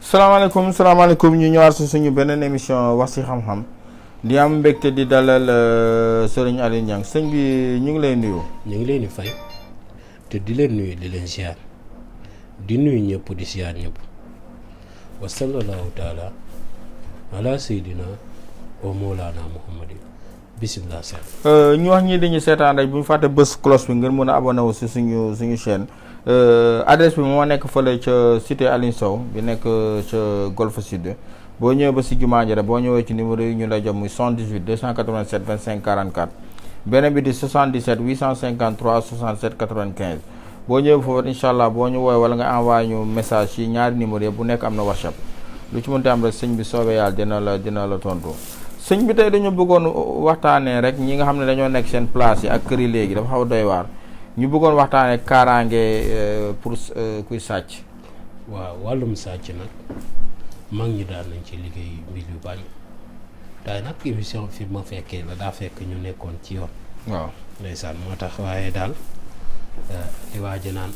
salaamaaleykum ñu ñëwaat si suñu beneen émission wax si xam-xam di am mbégte di dalal Serigne Aliou Niang sëñ bi ñu ngi lay nuyu. ñu ngi leen di fay te di leen nuyu di leen ziar di nuyu ñëpp di ziar ñëpp wa sallallahu taala ala sayyidina wa mawlana muhammadin bisimilah. ñu wax ñii dañuy seetaan rek bu ñu fàtte bës cloche bi ngeen mën a abonné wu si suñu chaîne. Adresse bi moo nekk fële ca cité Aline Sow bi nekk ca Golf Sud boo ñëwee ba si jumaa ji boo ñëwee ci numéro yi ñu lay jox muy 78 287 25 44 beneen bi di 77 853 67 95 boo ñëwee foofu incha allah boo ñu woowee wala nga envoyé ñu message ci ñaari numéro yi bu nekk am na WhatsApp lu ci mënti am rek sëñ bi soobee yàlla dina la tontu sëñ bi tey dañu bëggoon waxtaanee rek ñi nga xam ne dañoo nekk seen place yi ak kër yi léegi dafa xaw a doy waar. ñu bëggoon waxtaanee kaaraange pour kuy sàcc. waaw wàllum sàcc nag mag ñi daan nañ ci liggéey mbir yu bari daay nag émission fi ma fekkee la daa fekk ñu nekkoon ci yoon. waaw ndeysaan moo tax waaye daal li waa ji naan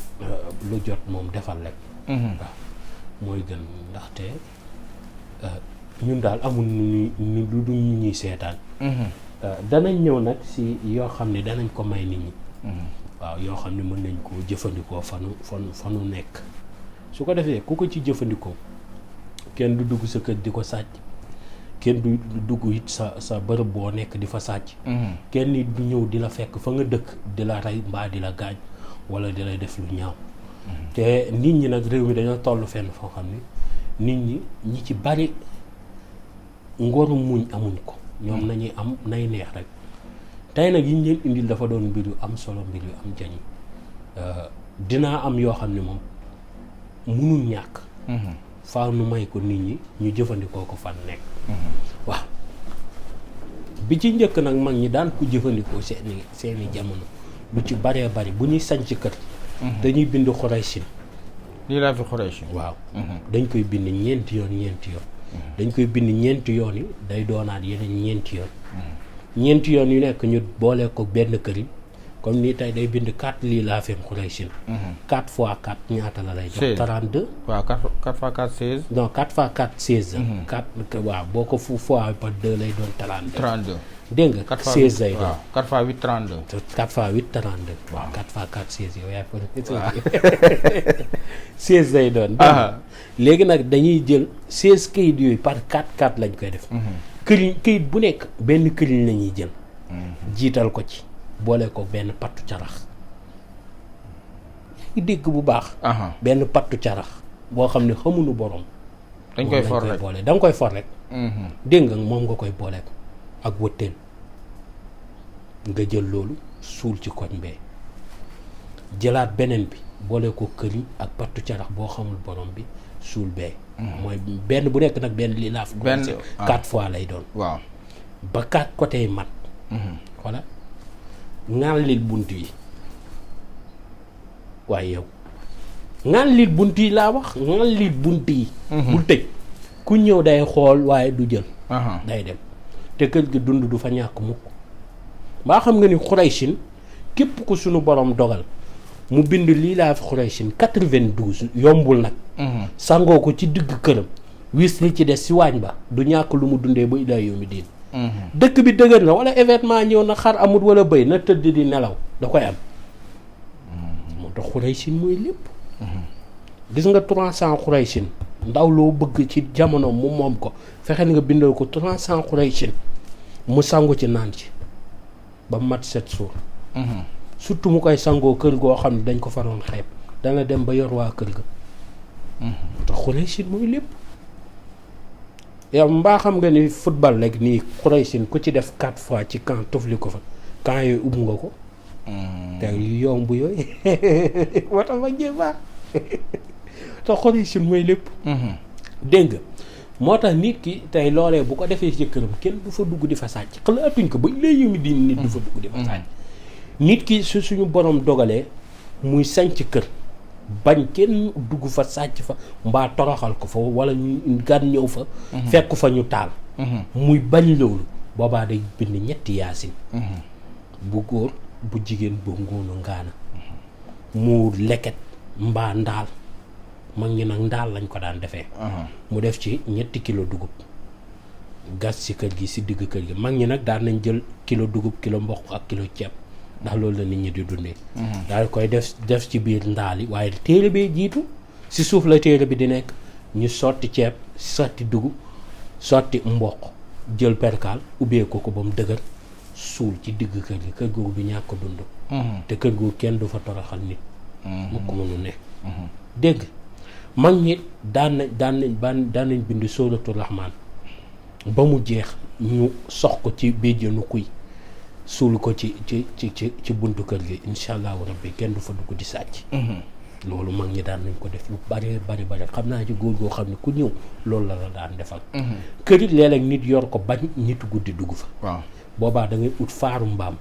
lu jot moom defal rek. waaw mooy gën ndaxte ñun daal amul nu lu du ñu ñuy seetaan. danañ ñëw nag si yoo xam ne danañ ko may nit ñi. waaw yoo xam ne mën nañ koo jëfandikoo fanu nekk su ko defee ku ko ci jëfandikoo kenn du dugg sa kër di ko sàcc kenn du dugg it sa bërëb boo nekk di fa sàcc kenn nit du ñëw di la fekk fa nga dëkk di la rey mbaa di la gaañ wala di lay def lu ñaaw te nit ñi nag réew mi dañoo toll fenn foo xam ne nit ñi ci bari ngoru muñ amuñ ko ñoom nañuy am nay neex rek tey nag yi ñu leen indil dafa doon mbir yu am solo mbir yu am jëriñ dinaa am yoo xam ne moom munul ñàkk faaw nu may ko nit ñi ñu jëfandikoo ko fan nekk waaw bi ci njëkk nag mag ñi daan ko jëfandikoo seeni jamono lu ci baree bari bu ñuy sañc kër dañuy bind xuraysin lii laa fi xuraysin waaw dañ koy bind ñeenti yoon dañ koy bind ñeenti yoon yi day doonaat yeneen ñeenti yoon yu nekk ñu boole ko benn këriñ comme nii tey day bind 4 lii laa fi xuraysin 4 fois 4 ñaata la lay jox 32 waaw 4 fois 4 16 non 4 fois 4 16 4 waaw boo ko fois par 2 lay doon 32 dégg nga 16 lay doon 4 fois 8 32 4 fois 8 32 waaw 4 fois 4 16 yow yaay ko 16 lay doon léegi nag dañuy jël 16 kayit yooyu par 4 lañ koy def këyit bu nekk benn këriñ la ñuy jël jiital ko ci boole ko benn pattu carax ngi dégg bu baax benn pattu carax boo xam ne xamuñu borom dañ koy for rek boole da nga koy for rek dégg nga moom nga koy boole ko ak wëtteen nga jël loolu suul ci koñ bee jëlaat beneen bi boole ko këriñ ak pattu carax boo xamul borom bi suul bee mooy benn bu nekk nag benn lii laa fi benn 4 fois lay doon waaw ba 4 côté yi mat voilà ŋàllil bunt yi waaye yow ŋàllil bunt yi laa wax ŋàllil bunt yi bul tëj ku ñëw day xool waaye du jël day dem te kër gi dund du fa ñàkk mukk mbaa xam nga ni xuraysin képp ku sunu borom dogal mu bind lii laa fi xuraysin 92 yombul nag sangoo ko ci digg këram wis li ci des si waañ ba du ñàkk lu mu dundee ba ilaa yawmi diin dëkk bi dëgër na wala événement ñëw na xar amut wala bëy na tëdd di nelaw da koy am moo tax xuraysin mooy lépp gis nga 300 xuraysin ndaw loo bëgg ci jamono mu moom ko fexeel nga bindal ko 300 xuraysin mu sangu ci naan ci ba mat 7 jours surtout mu koy sangoo kër goo xam ne dañ ko faroon xeeb dana dem ba yor waa kër ga te xuraysin mooy lépp yow mbaa xam nga ni football rek nii xuraysin ku ci def 4 fois ci camp tufli ko fa camp yooyu ub nga ko te yu yomb yooyu moo tax mag ñee baax te connexion mooy lépp dégg nga moo tax nit ki tey loolee bu ko defee ci këram kenn du fa dugg di fa sàcc xalaatuñ ko ba léegi mi di nit du fa dugg di fa sàcc nit ki su suñu borom dogalee muy sanc kër bañ kenn dugg fa sàcc fa mbaa toroxal ko fa wala ñu gan ñëw fa fekk fa ñu taal muy bañ loolu boobaa day bind ñetti yaasin bu góor bu jigéen bu ngóonu ngaana mu leket mbaa ndaal mag ñi nag ndaal lañ ko daan defee mu def ci 3 kilo dugub gas ci kër gi ci digg kër gi mag ñi nag daan nañ jël kilo dugub kilo mboq ak kilo ceeb ndax loolu la nit ñi di dundee daal koy def ci biir ndaal yi waaye téere bee jiitu ci suuf la téere bi di nekk ñu sotti ceeb sotti dugub sotti mboq jël perkaal ubbee ko ba mu dëgër suul ci digg kër gi kër googu du ñàkk dund te kër googu kenn du fa toroxal nit mu ko mënu ne dégg mag ñi daan nañ bind sóoratu Rahmaan ba mu jeex ñu sox ko ci béjjënu kuy suul ko ci buntu kër gi incha allahu rabbi kenn du fa dugg di sàcc loolu mag ñi daan nañ ko def lu bari xam naa ci góor goo xam ne ku ñëw loolu la daan defal kër it léeg-léeg nit yor ko bañ nit guddi dugg fa waaw boobaa da ngay ut faaru mbaam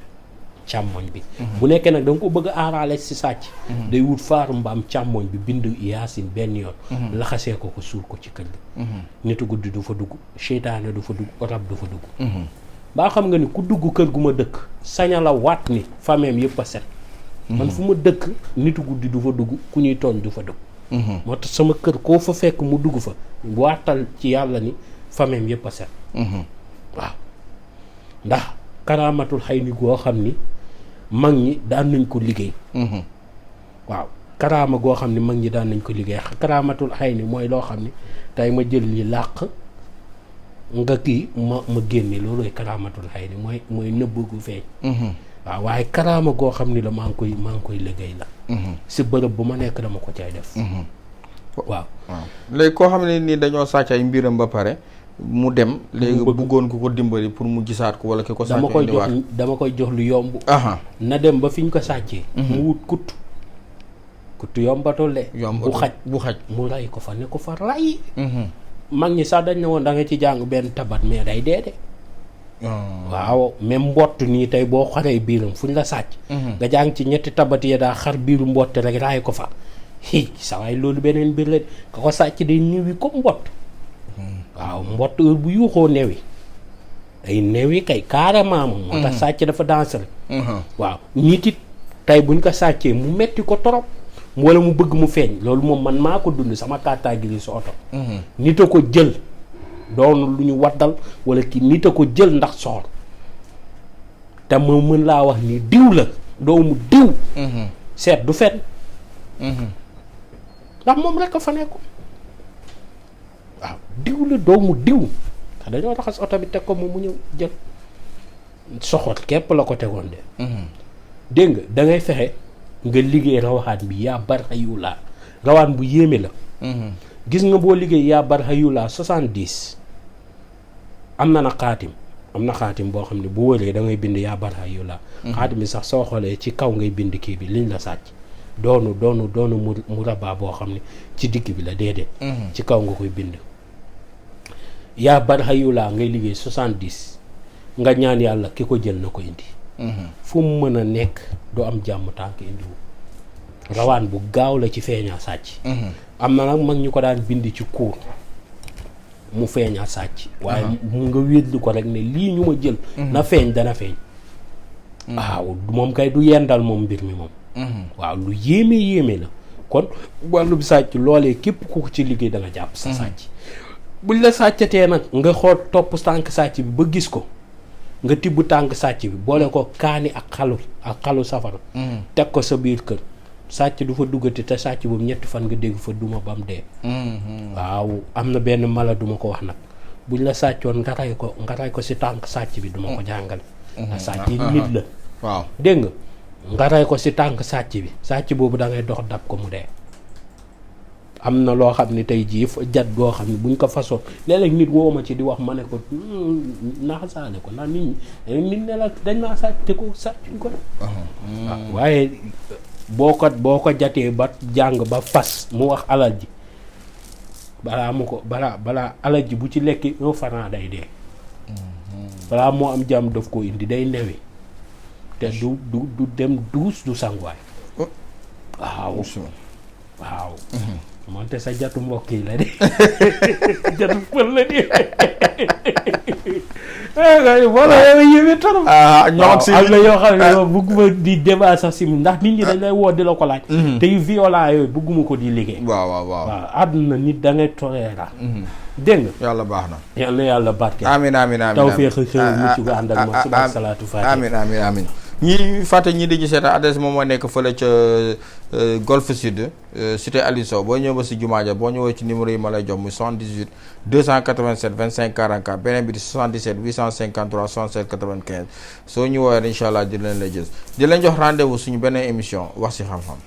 càmmoñ bi bu nekkee nag da nga ko bëgg a aaraale si sàcc day wut faaru mbaam càmmoñ bi bind yaasin benn yoon laxasee ko suul ko ci kër gi nitu guddi du fa dugg seytaane du fa dugg rab du fa dugg baa xam nga ni ku dugg kër gu ma dëkk saña la waat ni fameem yëpp a set man fu ma dëkk nitu guddi du fa dugg ku ñuy tooñ du fa dugg moo tax sama kër koo fa fekk mu dugg fa waatal ci yàlla ni fameem yëpp a set waaw ndax karaamatul xay ni goo xam ni mag ñi daan nañ ko liggéey waaw karaama goo xam ni mag ñi daan nañ ko liggéey karaamatul xay ni mooy loo xam ni tey ma jël li làq nga kii ma génne loolu karaamatul xay ni mooy nëbb gu feeñ waaw waaye karaama goo xam ni la maa ngi koy liggéey la si bërëb bu ma nekk dama ko cay def waaw léegi koo xam ne nii dañoo sàcc ay mbiram ba pare mu dem léegi bëggoon ku ko dimbali pour mu gisaat ko wala ki ko sàcc dama koy jox lu yomb na dem ba fi ñu ko sàccee mu wut kutt yombatul de bu xaj mu ray ko fa ne ko fa ray mag ñi sax dañ ne woon da nga ci jàng benn tabat mais day dee de waaw même mbott nii tey boo xaree biiram fu ñu la sàcc nga jàng ci 3 tabat ya daa xar biiru mbott rek raay ko fa sa waay loolu beneen biir la ka ko sàcc day niwi comme mbott waaw mbott heure bu yuuxoo newi day newi kay carrément moom moo tax sàcc dafa dangereux waaw nit it tey buñ ko sàccee mu metti ko torop wala mu bëgg mu feeñ loolu moom man maa ko dund sama kàttaa gi sa oto nit a ko jël doon lu ñu waddal wala kii nit a ko jël ndax soxor te ma mën laa wax ni diw la doomu diw seet du fen ndax moom rek a fa nekk waaw diw la doomu diw te dañoo raxas oto bi teg ko moom mu ñëw jël soxor képp la ko tegoon de dégg nga da ngay fexe nga liggéey rawaxaan bi yaa barxayulaa rawaan bu yéeme la gis nga boo liggéey yaa barxayulaa 70 am na xaatim boo xam ne bu wëree da ngay bind yaa barxayulaa xaatim bi sax soo xoolee ci kaw ngay bind kii bi liñ la sàcc doonu mu rabaa boo xam ne ci digg bi la déedéet ci kaw nga koy bind yaa barxayulaa ngay liggéey 70 nga ñaan yàlla ki ko jël na ko indi fu mu mën a nekk du am jàmm tànk indiwu rawaan bu gaaw la ci feeñaa sàcc am na nag mag ñu ko daan bind ci kuur mu feeñaa sàcc waaye mu nga wéetlu ko rek ne lii ñu ma jël na feeñ dana feeñ waaw moom kay du yendal moom mbir mi moom waaw lu yéeme la kon wàllu bi sàcc loolee képp ku ci liggéey da nga jàpp sa sàcc buñ la sàccatee nag nga xool topp tànk sàcc bi ba gis ko nga tibb tànk sàcc bi boole ko kaani ak xalu safara teg ko sa biir kër sàcc du fa duggati te sàcc boobu 3 fan nga dégg fa duma bam dee waaw am na benn mala duma ko wax nag buñ la sàccoon nga ray ko si tànk sàcc bi duma ko jàngale te sàcc yi nit la waaw dégg nga ray ko si tànk sàcc bi sàcc boobu da ngay dox dab ko mu dee am na loo xam ne tey jii jat goo xam ne buñ ko façon léeg-léeg nit woo ma ci di wax ma ne ko naxasaale ko ndax nit ñi ne la dañ maa sàcc te ko sàccuñ ko waaw waaye boo ko jatee ba jàng ba fas mu wax alal ji balaa alal ji bu ci lekki 1 franc day dee balaa moo am jàmm daf ko indi day newi te du dem duus du sanguwaay waaw moonte sa jatu mbokk yi la de jatu pël la de wala yow yëwee torop ñoo si am na yoo xam ne yow bëgguma di débat sax si ndax nit ñi dañ lay woo di la ko laaj te yu violent yooyu bëgguma ko di liggéey waaw àdduna nit da ngay toleera dégg nga yàlla baax na yàlla barke amiin tawfeex xew mucc gu ànd ak ma suba salaatu faatiha amiin ñi fàtte ñi di ñu seetaan adresse moom moo nekk fële ca Golf Sud cité Aliou Sow boo ñëw ba si jumaa ja boo ñëwee ci numéro yi ma lay jox muy 78 287 25 44 beneen bi di 77 853 67 95 soo ñu woowee incha allah di leen lay jës di leen jox rendez-vous suñu beneen émission wax si xam-xam